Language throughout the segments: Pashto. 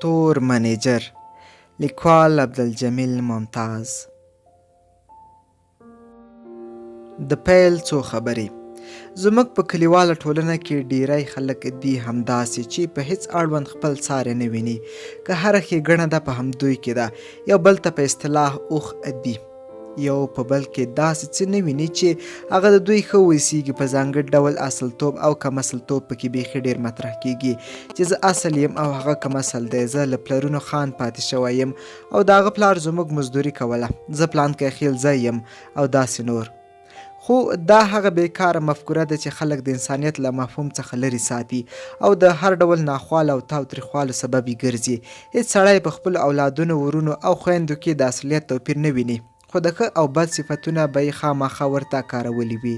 تور منیجر، لیکوال عبدالجمیل ممتاز. د پیل څو خبرې. زموږ په کلیواله ټولنه کې ډیری خلک دي همداسې چې په هیڅ اړوند خپل ساری نه ویني، که هره ښېګڼه ده په همدوی کې ده، یو بل ته په اصطلاح اوښ دي. یو په بل کې داسې څه نه ویني چې هغه د دوی ښه وسیږي، په ځانګړي ډول اصلتوب او کم اصلتوب پکې بیخي ډیر مطرح کیږي چې زه اصل یم او هغه کم اصل دی، زه له پلرونو خان پاتې شوی یم او د هغه پلار زموږ مزدوري کوله، زه پلانکی خیلزی یم او داسې نور. خو دا هغه بېکاره مفکوره ده چې خلک د انسانیت له مفهوم څخه لرې ساتي او د هر ډول ناخوالو او تاوتریخوالو سبب یې ګرځي. هېڅ سړی په خپلو اولادونو، ورونو او خویندو کې د اصلیت توپیر نه ویني، خو د ښه او بد صفتونه به یې خامخا ورته کارولي وي.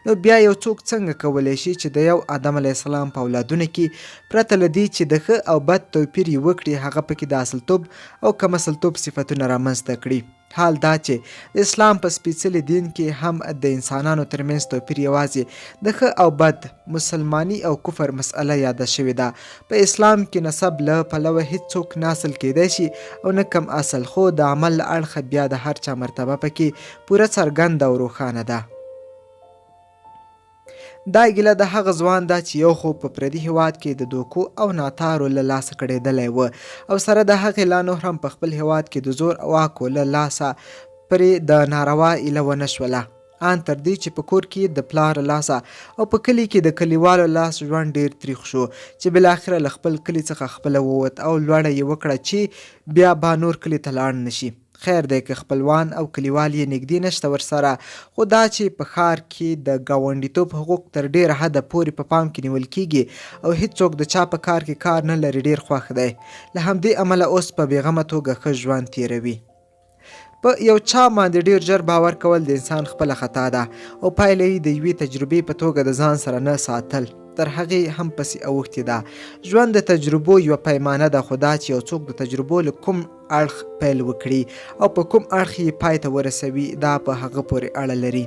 نو بیا یو څوک څنګه کولی شي چې د یو آدم علیه السلام په اولادونو کې پرته له دې چې د ښه او بد توپیر یې وکړي، هغه پکې د اصلتوب او کم اصلتوب صفتونه رامنځته کړي؟ حال دا چې د اسلام په سپېڅلي دین کې هم د انسانانو ترمنځ توپیر یوازې د ښه او بد، مسلماني او کفر مسئله یاده شوې ده. په اسلام کې نسب له پلوه هیڅوک نه اصل کېدای شي او نه کم اصل، خو د عمل له اړخه بیا د هر چا مرتبه پکې پوره څرګنده او روښانه ده. دا ګیله د هغه ځوان ده چې یو خو په پردي هیواد کې د دوکو او ناتارو له لاسه کړېدلی و او سره د هغې لا نور هم په خپل هیواد کې د زور واکو له لاسه پرې د ناروا ایله ونه شوله، آن تر دې چې په کور کې د پلار له لاسه او په کلي کې د کلیوالو له لاس ژوند ډېر تریخ شو چې بالاخره له خپل کلي څخه خپله ووت او لوړه یې وکړه چې بیا به نور کلي ته لاړ نه شي. خیر دی که خپلوان او کلیوال یې نږدې نشته ورسره، خو دا چې په ښار کې د ګاونډیتوب حقوق تر ډېره حده پورې په پام کې نیول کېږي او هېڅوک د چا په کار کې کار نه لري ډېر خوښ دی. له همدې امله اوس په بېغمه توګه ښه ژوند تېروي. په یو چا باندې ډېر ژر باور کول د انسان خپله خطا ده او پایله یې د یوې تجربې په توګه د ځان سره نه ساتل تر هغې هم پسې اوښتې ده. ژوند د تجربو یوه پیمانه ده، خو دا چې یو څوک د تجربو له کوم اړخ پیل وکړي او په کوم اړخ یې پای ته ورسوي دا په هغه پورې اړه لري.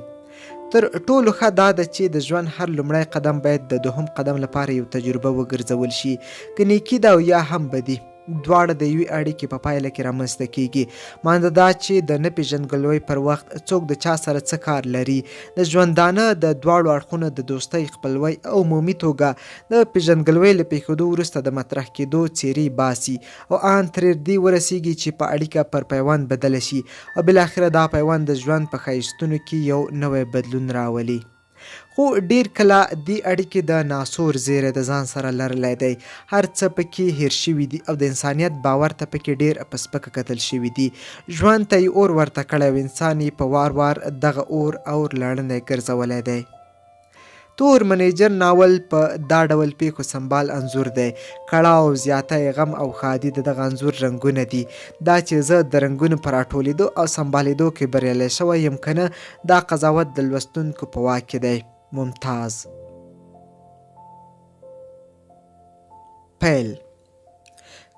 تر ټولو ښه دا ده چې د ژوند هر لومړی قدم باید د دوهم قدم لپاره یو تجربه وګرځول شي، که نیکي ده او یا هم بدي، دواړه د یوې اړیکې په پایله کې رامنځته کیږي. مانده دا چې د نه پیژندګلوۍ پر وخت څوک د چا سره څه کار لري، د ژوندانه د دواړو اړخونو د دوستۍ، خپلوۍ او عمومي توګه د پیژندګلوۍ له پیښیدو وروسته د مطرح کیدو څیرې باسي او آن ترر دې ورسیږي چې په اړیکه پر پیوند بدله شي او بالاخره دا پیوند د ژوند په ښایستونو کې یو نوی بدلون راولي. خو ډېر کله دې اړیکې د ناسور زیری د ځان سره لرلی دی، هر څه په کې هېر شوي دي او د انسانیت باور ته په کې ډېر په سپکه کتل شوي دي. ژوند ته یې اور ورته کړی او انسان یې په وار وار دغه اور اور لړلی ګرځولی دی. تور منیجر ناول په دا ډول پېښو سمبال انځور دی. کړاو، زیاتی، غم او ښادي د دغه انځور رنګونه دي. دا چې زه د رنګونو په راټولېدو او سمبالېدو کې بریالی شوی یم که نه، دا قضاوت د لوستونکو په واک کې دی. ممتاز. پیل.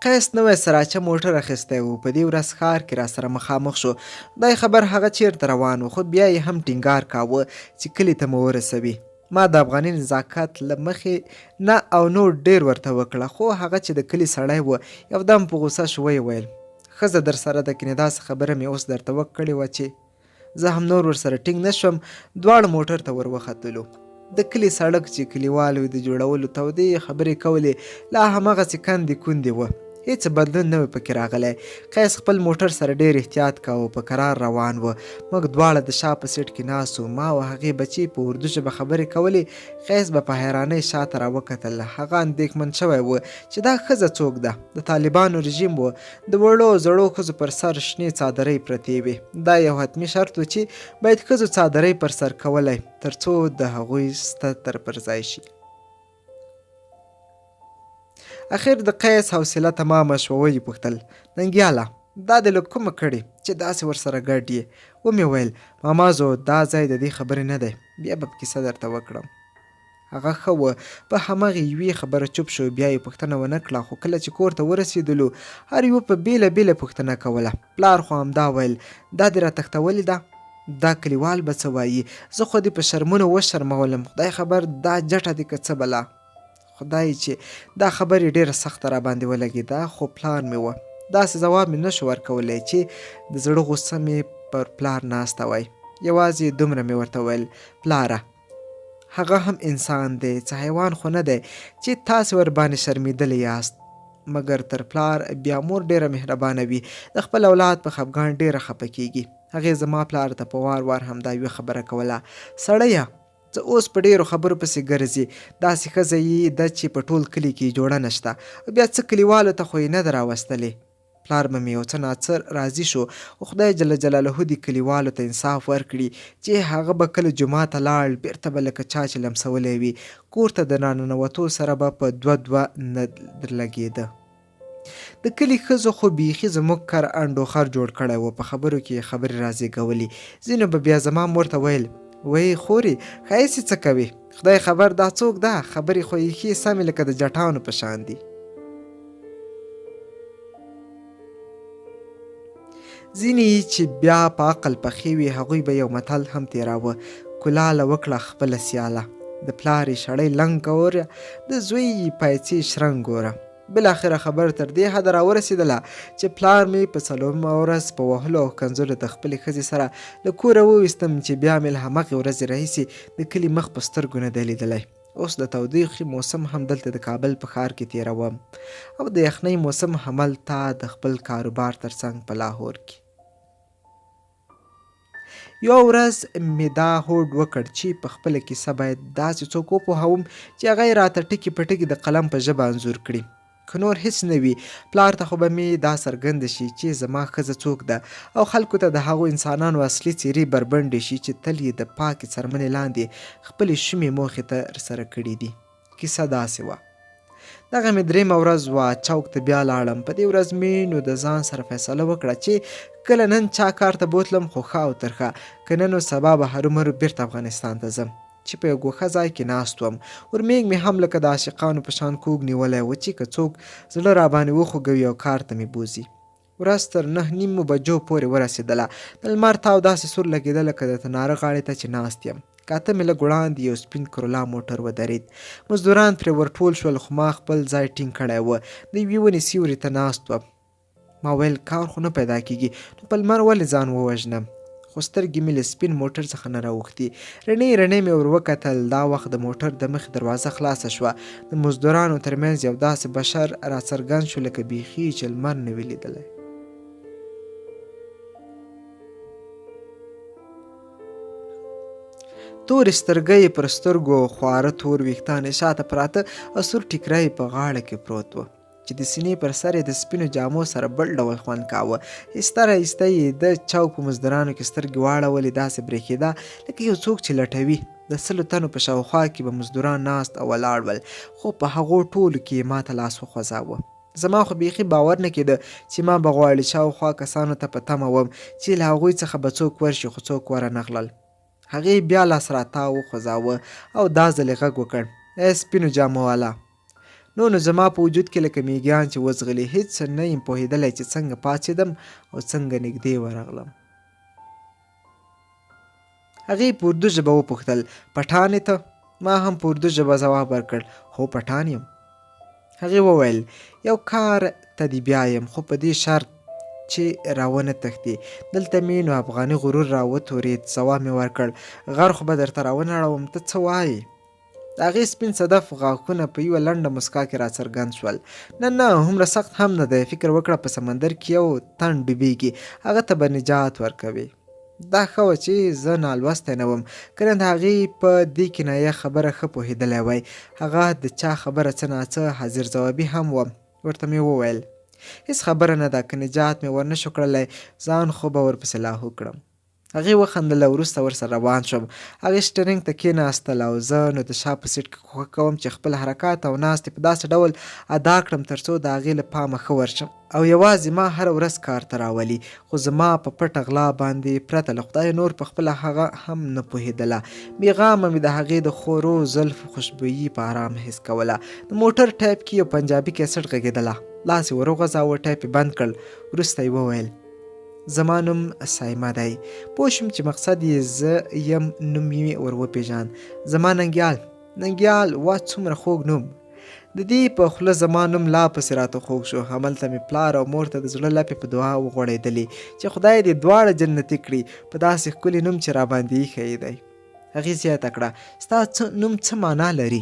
قیس نوی سراچه موټر اخیستی و، په دې ورځ ښار کې راسره مخامخ شو. خدای خبر هغه چېرته روان و، خو بیا یې هم ټینګار کاوه چې کلي ته مو ورسوي. ما د افغاني نزاکت له مخې نه او نور ډېر ورته وکړه، خو هغه چې د کلي سړی و، یو دم په غوسه شو، ویې ویل، ښځه درسره ده، کنې داسې خبره مې اوس درته وکړې وه چې. زه هم نور ورسره ټینګ نه شوم، دواړه موټر ته ور وختلو. د کلي سړک چې کلیوالو یې د جوړولو تودې خبرې کولې، لا هماغسې کندې کوندې و، هېڅ بدلون نه و پکې راغلی. قیس خپل موټر سره ډېر احتیاط کاوه، په کرار روان و. موږ دواړه د شا په سیټ کې ناست وو، ما او هغې بچې په اردو ژبه خبرې کولې، قیس به په حیرانۍ شاته را وکتل، هغه اندېښمن شوی و چې دا ښځه څوک ده؟ د طالبانو رژیم و، د وړو او زړو ښځو پر سر شنې څادرۍ پرتې وې. دا یو حتمي شرط و چې باید ښځو څادرۍ پر سر کولی تر څو د هغوی ستر پر ځای شي. اخر د قیس حوصله تمامه شوه، ویې پوښتل، ننګیاله! دا دې له کومه کړي چې داسې ورسره ګډ یې؟ ومې ویل، ماما زو دا ځای د دې خبرې نه دی، بیا به کیسه درته وکړم. هغه ښه و، په همغې یوې خبره چوپ شو، بیا یې پوښتنه ونه کړه، خو کله چې کور ته ورسېدلو، هر یوه په بېله بېله پوښتنه کوله. پلار خو همدا ویل، دا دې راتښتولې ده؟ دا کلیوال به څه وایي؟ زه خو دې په شرمونو وشرمولم، خدای خبر دا جټه دې که څه بلا؟ خدای چې دا خبرې ډېره سخته راباندې ولګېده، خو پلار مې و. داسې ځواب مې نه شو ورکولی چې د زړه غوسه مې پر پلار ناسته وای. یوازې دومره مې ورته ویل، پلاره! هغه هم انسان دی، څه حیوان خو نه دی چې تاسې ورباندې شرمېدلي یاست. مګر تر پلار بیا مور ډېره مهربانه وي، د خپل اولاد په خفګان ډېره خپه کېږي. هغې زما پلار ته په وار وار همدا یوه خبره کوله، سړیه! څه اوس په ډېرو خبرو پسې ګرځې، داسې ښځه یې ده چې په ټول کلي کې یې جوړه نشته او بیا څه کلیوالو ته خو یې نه ده راوستلې. پلار به مې یو څه ناڅه راضي شو، خو خدای جل جلاله دې کلیوالو ته انصاف ورکړي چې هغه به کله جومات ته لاړ، بېرته به لکه چا چې لمسولی وي، کور ته د راننوتو سره به په دوه دوه نه درلګېده. د کلي ښځو خو بیخي زموږ کر انډوخر جوړ کړی و، په خبرو کې یې خبرې رازېږولې. ځینو به بیا زما مور ته ویل، وۍ خورې، ښایست یې څه کوې؟ خدای خبر دا څوک ده، خبرې خو یې ښې سمې لکه د جټانو په شان دي. ځینې یې چې بیا په عقل پخې وې، هغوی به یو متل هم تېراوه، کلاله وکړه خپله سیاله، د پلار یې شړۍ لنګ ګوره، د زوی یې پایڅې شرنګ ګوره. بالاخره خبره تر دې حده راورسېدله چې پلار مې په څلورمه ورځ په وهلو او ښکنځلو د خپلې ښځې سره له کوره وویستم چې بیا مې له همغې ورځې راهیسې د کلي مخ په سترګو نه دی لیدلی. اوس د تودوخې موسم هم دلته د کابل په ښار کې تېروم او د یخنۍ موسم هملته د خپل کاروبار ترڅنګ په لاهور کې. یوه ورځ مې دا هوډ وکړ چې په خپله کیسه باید داسې څوک وپوهوم چې هغه یې راته ټکي په ټکي د قلم په ژبه انځور کړي. که نور هیڅ نه وي، پلار ته خو به مې دا څرګنده شي چې زما ښځه څوک ده او خلکو ته د هغو انسانانو اصلي څېرې بربنډې شي چې تل یې د پاکې څرمنې لاندې خپلې شومې موخې تر سره کړې دي. کیسه داسې وه. دغه مې درېیمه ورځ وه، چوک ته بیا لاړم. په دې ورځ مې نو د ځان سره فیصله وکړه چې کله نن چا کار ته بوتلم خو ښه او ترخه، که نه نو سبا به هرومرو بیرته افغانستان ته ځم. چې په یو ګوښه ځای کې ناست وم، ورمېږ مې هم لکه د عاشقانو په شان کوږ نیولی و چې که څوک زړه راباندې وخوږوي او کار ته مې بوځي. ورځ تر نه نیمو بجو پورې ورسېدله. د لمر تاو داسې سور لګېده لکه د تناره غاړې ته چې ناست یم. کاته مې لږ وړاندې یو سپین کرولا موټر ودرېد. مزدوران پرې ورټول شول خو ما خپل ځای ټینګ کړی و. د یوې ونې سیوري ته ناست وم. ما ویل کار خو نه پیدا کېږي نو په لمر ولې ځان ووژنم؟ خو سترګې مې له سپین موټر څخه نه راوښتې. رڼې رڼې مې ور وکتل. دا وخت د موټر د مخې دروازه خلاصه شوه. د مزدورانو ترمنځ یو داسې بشر راڅرګند شو لکه بیخي یې چې لمر نه وي لیدلی. تورې سترګۍ یې پر سترګو، خواره تور ویښتان یې شاته پراته او سور ټیکری یې په غاړه کې پروت و. چې د سینې پر سر یې د سپینو جامو سره بل ډول خوند کاوه. ایسته را ایسته یې د چوک په مزدورانو کې سترګې واړولې، داسې برېښېده لکه یو څوک چې لټوي. د سلو تنو په شاوخوا کې به مزدوران ناست او ولاړ ول، خو په هغو ټولو کې یې ماته لاس وخوځاوه. زما خو بیخي باور نه کېده چې ما به غواړي، شاوخوا کسانو ته په تمه وم چې له هغوی څخه به څوک ورشي، خو څوک ورنغلل. هغې بیا لاس راتاو وخوځاوه او دا ځل یې غږ وکړ، ای سپینو جامو والا! نو نو زما په وجود کې لکه میږیان چې وځغلي، هیڅ نه یم پوهېدلی چې څنګه پاڅېدم او څنګه نږدې ورغلم. هغې په اردو ژبه وپوښتل، پټان یې ته؟ ما هم په اردو ژبه ځواب ورکړ، هو پټان یم. هغې وویل، یو کار ته دې بیایم، خو په دې شرط چې راونه تښتې. دلته مې نو افغاني غرور را وتورېد، ځواب مې ورکړ، غر خو به درته راونړوم، ته څه وایې؟ د هغې سپین صدف غاښونه په یوه لنډه مسکا کې راڅرګند شول. نه نه، هومره سخت هم نه دی، فکر وکړه په سمندر کې یو تن ډوبېږي، هغه ته به نجات ورکوې. دا ښه وه چې زه نالوستی نه وم، که نه د هغې په دې کنایه خبره ښه پوهېدلی وای. هغه د چا خبره څه ناڅه حاضر ځوابي هم وه. ورته مې وویل. هېڅ خبره نه ده، که نجات مې ورنه شو کړلی، ځان خو به ورپسې لاهو کړم. هغې وخندل او وروسته ورسره روان شوم. هغې سټرینګ ته کېناستله او زه نو د شا په سیټ کې کوښښ کوم چې خپل حرکات او ناستې په داسې ډول ادا کړم ترڅو د هغې له پامه ښه ورشم. او یوازې ما هره ورځ کار ته راولي، خو زما په پټه غلا باندې پرته له خدایه نور په خپله هغه هم نه پوهېدله. بې غامه مې د هغې د خورو زلفو خوشبويي په ارام حس کوله. د موټر ټیپ کې یو پنجابي کیسټ غږېدله. لاس یې وروغځاوه، ټیپ یې بند کړ. وروسته یې وویل. زما نوم صایمه دی. پوه شوم چې مقصد یې زه یم، نوم یې ور وپېژاند. زما ننګیال. ننګیال، واه څومره خوږ نوم! د دې په خوله زما نوم لا پسې راته خوږ شو. هملته مې پلار او مور ته د زړه لپې په دعا وغوړېدلې چې خدای دې دواړه جنتي کړي په داسې ښکلي نوم چې راباندې ایښی دی. هغې زیاته کړه، ستا څه نوم څه مانا لري؟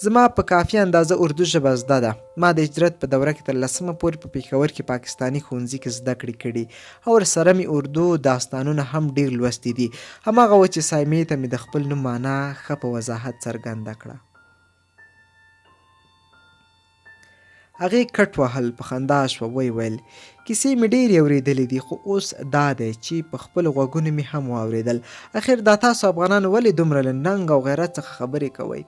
زما په کافي اندازه اردو ژبه زده ده. ما د هجرت په دوره کې تر لسمه پورې په پېښور کې پاکستاني ښوونځي کې زده کړې کړي او ورسره مې اردو داستانونه هم ډېر لوستي دي. هماغه و چې صایمې ته مې د خپل نوم مانا ښه په وضاحت څرګنده کړه. هغې کټ وهل، په خندا شوه، ویې ویل، کیسې مې ډېرې اورېدلې دي، خو اوس دا دی چې په خپلو غوږونو مې هم واورېدل. اخر دا تاسو افغانان ولې دومره له ننګ او غیرت څخه خبرې کوئ؟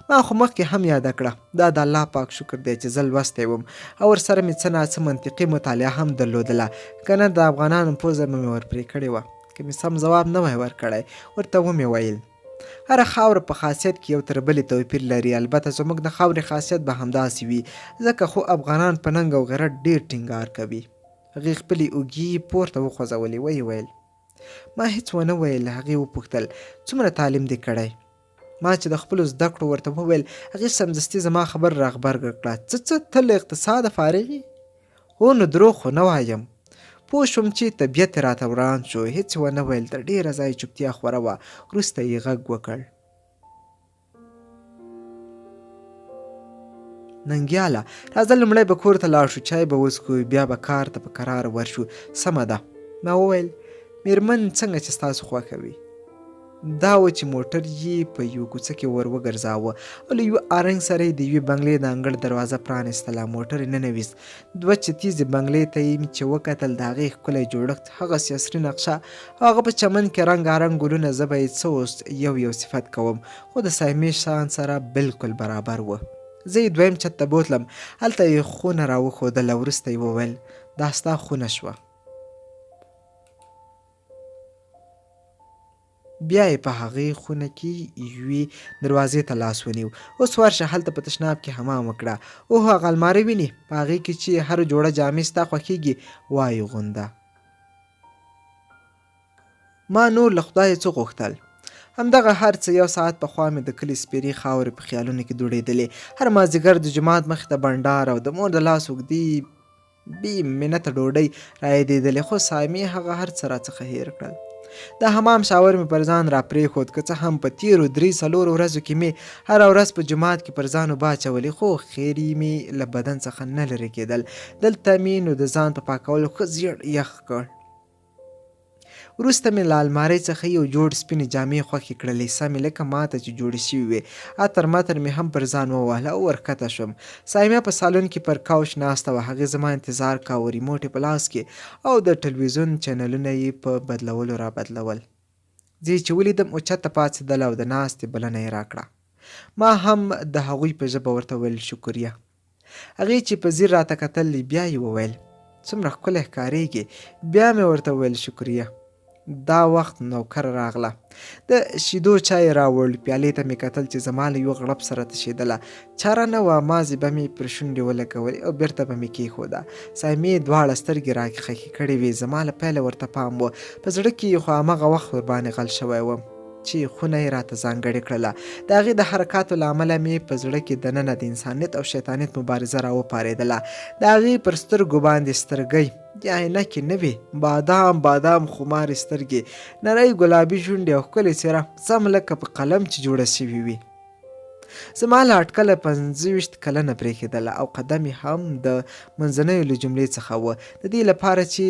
ما خو مخکې هم یاده کړه، دا د الله پاک شکر دی چې زه لوستی وم او ورسره مې څه ناڅه منطقي مطالعه هم درلودله، که نه د افغانانو پوزه به مې ورپرې کړې وه، که مې سم ځواب نه وای ورکړی. ورته ومې ویل. هره خاوره په خاصیت کې یو تر بلې توپیر لري، البته زموږ د خاورې خاصیت به همداسې وي، ځکه خو افغانان په ننګ او غیرت ډېر ټینګار کوي. هغې خپلې اوږې پورته وخوځولې، ویې ویل. ما هېڅ ونه ویل، هغې وپوښتل، څومره تعلیم دې کړی؟ ما چې د خپلو زده کړو ورته وویل، هغې سمدستي زما خبره راغبرګه کړه، څه څه، ته له اقتصاده فارغ یې؟ هو نو دروغ خو نه وایم. پوه شوم چې طبیعت یې راته وران شو، هېڅ یې ونه ویل، تر ډېره ځایه چوپتیا خوره وه، وروسته یې غږ وکړ. ننګیاله! راځه لومړی به کور ته لاړ شو، چای به وڅښو، بیا به کار ته په کراره ورشو، سمه ده؟ ما وویل، مېرمن څنګه چې ستاسو خوښه وي. دا و چې موټر یې په یوه کوڅه کې ور وګرځاوه او له یوه آرنګ سره یې د یوې بنګلې د انګړ دروازه پرانیستله، موټر یې ننویست. دوه چتیزې بنګلې ته یې چې وکتل، د هغې ښکلی جوړښت، هغسې عصري نقشه او هغه په چمن کې رنګارنګ ګلونه، زه به یې څه اوس یو یو صفت کوم، خو د صایمې شان سره بلکل برابر و. زه یې دویم چت ته بوتلم، هلته یې خونه راوښودله، وروسته یې وویل، دا ستا خونه شوه. بیا یې په هغې خونه کې یوې دروازې ته لاس ونیو. اوس ورشه هلته په تشناب کې حمام وکړه. اوه هغه المارۍ وینې؟ په هغې کې چې هره جوړه جامې ستا خوښېږي وایې غونده. ما نور له خدایه څه غوښتل؟ همدغه هر څه یو ساعت پخوا مې د کلي سپېرې خاورې په خیالونو کې دوړېدلې. هر مازدیګر د جومات مخې ته بنډار او د مور د لاس اوږدې بی منته ډوډۍ رایادېدلې، خو صایمې هغه هر څه راڅخه هېر کړل. د حمام شاور مې پر ځان راپرېښود، که څه هم په تېرو درې څلورو ورځو کې مې هره ورځ په جومات کې پر ځان اوبه اچولې، خو خیري مې له بدن څخه نه لرې کېدل. دلته مې نو د ځان په پاکولو ښه زیړ یخ کړ. وروسته مې له المارۍ څخه یو جوړ سپینې جامې خوښې کړلې، سمې لکه ماته چې جوړې شوې وې. عطر مطر مې هم پر ځان ووهله او ورښکته شوم. صایمه په سالون کې پر کوچ ناسته وه، هغې زما انتظار کاوه، ریموټ یې په لاس کې او د ټلویزیون چینلونه یې په بدلولو رابدلول. زه یې چې ولیدم اوچته پاڅېدله او د ناستې بلنه یې راکړه. ما هم د هغوی په ژبه ورته وویل، شکریه. هغې چې په ځیر راته کتل بیا یې وویل، څومره ښکلی ښکارېږې. بیا مې ورته وویل، شکریه. دا وخت نوکره راغله. د شیدو چای یې راوړ. پیالې ته مې کتل چې زما له یوه غړپ سره تشېدله. چاره نه وه، مازې به مې پر شونډې ولګولې او بېرته به مې کېښوده. صایمې دواړه سترګې راخښې کړې وې. زما له پیله ورته پام و. په زړه کې خو همغه وخت ورباندې غل شوی وم. چې خونه یې راته ځانګړې کړله. د هغې د حرکاتو له امله مې په زړه کې دننه د انسانیت او شیطانیت مبارزه راوپارېدله. د هغې پر سترګو باندې سترګۍ یا عینکې نه وې، بادام بادام خمارې سترګې، نرۍ ګلابي شونډې او ښکلې څېره، سم لکه په قلم چې جوړه شوې وي. زما له اټکله 25 کلنه برېښېدله او قدم یې هم د منځنیو له جملې څخه و. د دې لپاره چې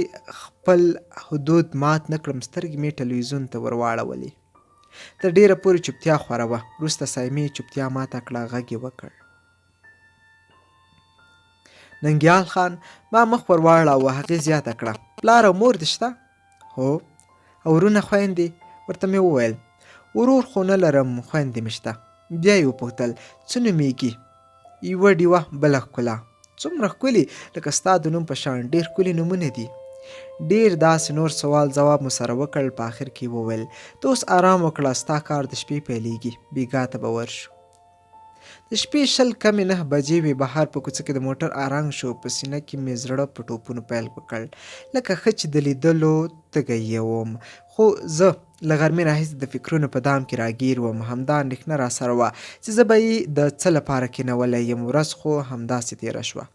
خپل حدود مات نه کړم، سترګې مې ټلویزیون ته ورواړولې. تر ډېره پورې چوپتیا خوره وه. وروسته صایمې چوپتیا ماته کړه، غږ یې وکړ. ننګیال خان، ما مخ ور واړاوه، هغې زیاته کړه، پلار او مور دې شته؟ هو. او ورونه خویندې؟ ورته مې وویل، ورور خو نه لرم، خویندې مې شته. بیا یې وپوښتل، څه نومېږي؟ یوه ډیوه بله ښکلا. څومره ښکلي، لکه ستا د نوم په شان، ډېر ښکلي نومونه دي. ډېر داسې نور سوال ځواب مو سره وکړ، په اخر کې یې وویل، ته اوس ارام وکړه، ستا کار د شپې پیلېږي، بېګا ته به ورشو. د شپې شل کمې نه بجې وې، بهر په کوڅه کې د موټر آرنګ شو، په سینه کې مې زړه په ټوپونو پیل وکړ، لکه ښه چې د لیدلو تږی یې وم، خو زه له غرمې راهیسې د فکرونو په دام کې راګیر وم، همدا اندېښنه راسره وه چې زه به یې د څه لپاره کېنولی یم، ورځ خو همداسې تېره شوه.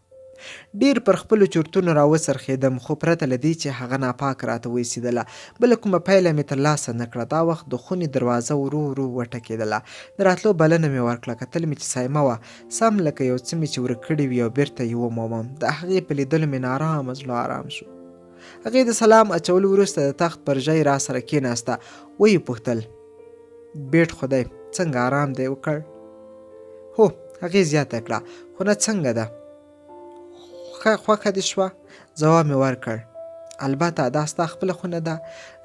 ډېر پر خپلو چورتونو راوڅرخېدم، خو پرته له دې چې هغه ناپاکه راته وایسېدله، بله کومه پایله مې ترلاسه نه کړه. دا وخت د خونې دروازه ورو ورو وټکېدله. د راتلو بلنه مې ورکړه، کتل مې چې صایمه وه، سم لکه یو څه مې چې ورک کړي وي او بېرته یې ومومم. د هغې په لیدلو مې نارامه زړه ارام شو. هغې د سلام اچولو وروسته د تخت پر ژۍ راسره کېناسته، ویې پوښتل، بیټ خو دی څنګه آرام دی وکړ؟ هو، هغې زیاته کړه، خونه څنګه ده؟ ښه خوښه دې شوه؟ ځواب مې ورکړ، البته دا ستا خپله خونه ده.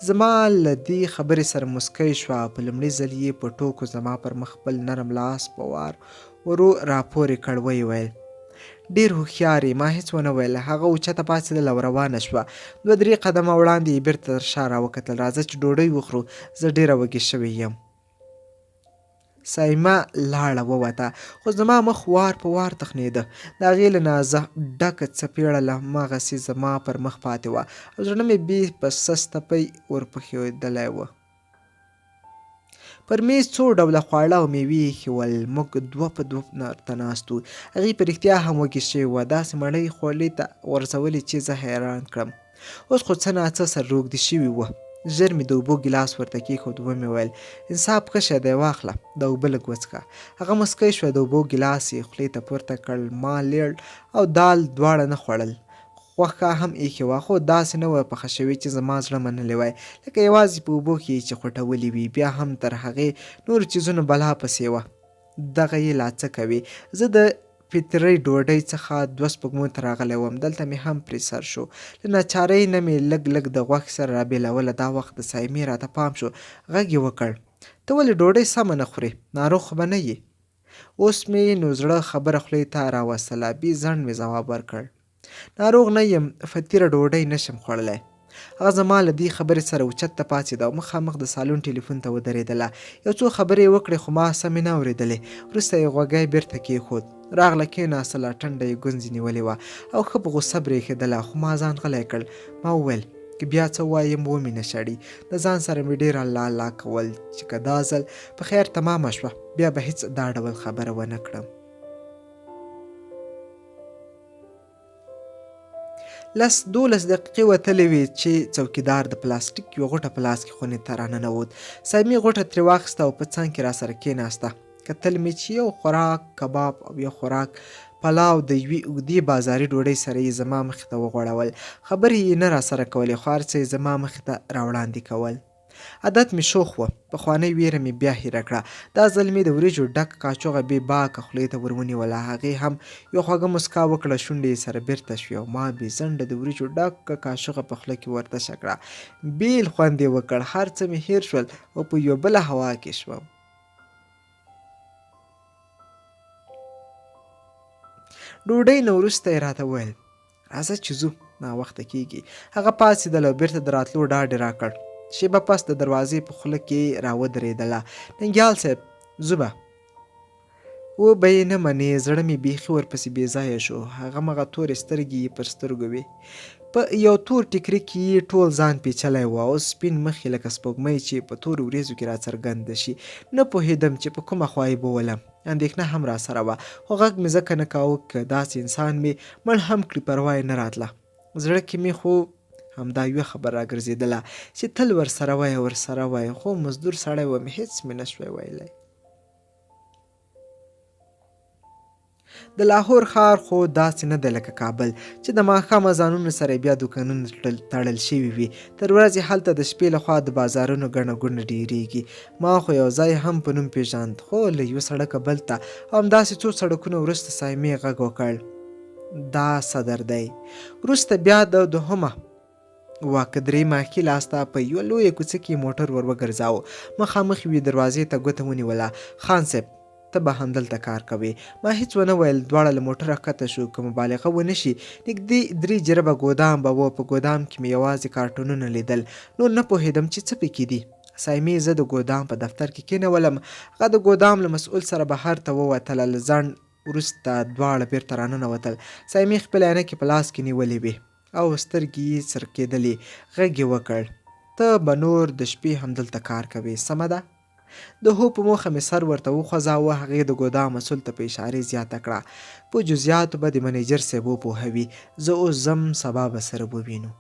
زما له دې خبرې سره موسکۍ شوه، په لومړي ځل یې په ټوکو زما پر مخ خپل نرم لاس په وار ورو راپورې کړ، ویې ویل، ډېر هوښیار یې. ما هېڅ ونه ویل. هغه اوچته پاڅېدله او روانه شوه. دوه درې قدمه وړاندې یې بېرته تر شا راوکتل، راځه چې ډوډۍ وخورو، زه ډېره وږې شوې یم. صایمه لاړه ووته، خو زما مخ وار په وار تخنېده. د هغې له نازه ډکه څپېړه له هماغسې زما پر مخ پاتې وه او زړه مې بې په سسته پۍ ورپښېدلی و. پر میز څو ډوله خواړه او میوې ایښي ول. موږ دوه په دوه ورته ناست وو. هغې په رښتیا هم وږې شوې وه. داسې مړۍ یې خولې ته غورځولې چې زه حیران کړم. اوس خو څه ناڅه سره روږدي شوي وو. ژر مې د اوبو ګیلاس ورته کېښود. ومې ویل، انصاف ښه شی دی، واخله دا اوبه لږ وڅښه. هغه موسکۍ شوه، د اوبو ګیلاس یې خولې ته پورته کړ. ما لیړ او دال دواړه نه خوړل. غوښه هم ايښې وه، خو داسې نه وه پخه شوې چې زما زړه منلې وای، لکه يوازې په اوبو کې يې چې خوټولې وي، بيا هم تر هغې نورو څيزونو بلا پسې وه، دغه يې لا څه کوې. زه د فطري ډوډۍ څخه دوه سپوږميو ته راغلی وم، دلته مې هم پرې سر شو. له ناچارۍ نه مې لږ لږ د غوښې سره رابېلوله، دا وخت د صايمې راته پام شو، غږ يې وکړ، ته ولې ډوډۍ سمه نه خورې، ناروغ خو به نه يې؟ اوس مې نو زړه خبره خولې ته راوستله، بې ځنډ مې ځواب ورکړ. ناروغ نه یم، فتیره ډوډۍ نه شم خوړلی. هغه زما له دې خبرې سره اوچته پاڅېده او مخامخ د سالون ټیلیفون ته ودرېدله. یو څو خبرې یې وکړې، خو ما سمې نه اورېدلې. وروسته یې غوږی بېرته کېښود. راغله کېناستله، ټنډه یې ګونځې نیولې وه او ښه په غوسه برېښېدله، خو ما ځان غلی کړ. ما وویل، که بیا څه ووایم ومې نه شړي. د ځان سره مې ډېر الله الله کول چې که دا ځل په خیر تمامه شوه، بیا به هېڅ دا ډول خبره ونه کړم. لس دولس دقیقې وتلې وې چې څوکیدار د پلاستیک یوه غوټه په لاس کې خونې ته راننوت. سایمې غوټه ترې واخیسته او په څنګ کې راسره کېناسته. کتل مې چې یو خوراک کباب او یو خوراک پلاو د یوې اوږدې بازاري ډوډۍ سره یې زما مخې ته وغوړول. خبرې یې نه راسره کولې، خو هر څه یې زما مخې ته راوړاندې کول. عادت مې شوخ و. پخوانۍ وېره مې بیا هېره کړه. دا ځل مې د وریجو ډکه کاچوغه بې باکه خولې ته ور ونیوله. هغې هم یوه خوږه موسکا وکړه، شونډې یې سره بېرته شوې او ما بې ځنډه د وریجو ډکه کاچوغه په خوله کې ور تشه کړه. بېل خوند یې وکړ. هر څه مې هېر شول او په یوه بله هوا کې شوم. ډوډۍ نه وروسته یې راته وویل. راځه چې ځو، ناوخته کېږي. هغه پاڅېدله او بېرته د راتلو ډاډ یې راکړ. شېبه پس د دروازې په خوله کې راودرېدله. ننګیال صاحب، ځو به. و به یې نه منې، زړه مې بیخي ورپسې بې ځایه شو. هغمغه تورې سترګې یې پر سترګو وې. په یو تور ټیکري کې یې ټول ځان پېچلی و او سپین مخ یې لکه سپوږمۍ چې په تورو ورېځو کې راڅرګنده شي. نه پوهېدم چې په کومه خوا یې بولم. اندېښنه هم راسره وه، خو غږ مې ځکه نه کاوه که داسې انسان مې مړ هم کړي پروا یې نه راتله. زړه کې مې خو همدا یوه خبره راګرځېدله چې تل ورسره وای ورسره وای، خو مزدور سړی وم هېڅ مې نه شوای ویلی. د لاهور ښار خو داسې نه دی لکه کابل چې د ماښام اذانونو سره بیا دوکانونه تړل شوي وي. تر ورځې هلته د شپې لخوا د بازارونو ګڼه ګوڼه ډېرېږي. ما خو یو ځای هم په نوم پېژاند، خو له یوه سړکه بل ته او همداسې څو سړکونه وروسته صایمې غږ وکړ، دا صدر دی. وروسته بیا د دوهمه وه که درېیمه ښي لاس ته په یوه لویه کوڅه کې موټر ور وګرځاوه. مخامخ یوې دروازې ته ګوته ونیوله، خان صیب! ته به همدلته کار کوې. ما هیڅ ونه ویل، دواړه له موټره ښکته شو، که مبالغه ونه شي، نږدې درې جربه ګودام به و، په ګودام کې مې یوازې کارټونونه لیدل، نور نه پوهېدم چې څه پکې دي. صایمې زه د ګودام په دفتر کې کېنولم، هغه د ګودام له مسؤل سره بهر ته ووتله، له ځنډ وروسته دواړه بېرته راننوتل، صایمې خپلې عینکې په لاس کې نیولې وې او سترګې یې څرکېدلې، غږ یې وکړ. ته به نور د شپې همدلته کار کوې، سمه ده؟ د هو په موخه مې سر ورته وخوځاوه، هغې د ګودام مسؤل ته په اشارې زیاته کړه، په جزیاتو به دې منیجر صیب وپوهوي، زه اوس ځم، سبا به سره ووینو.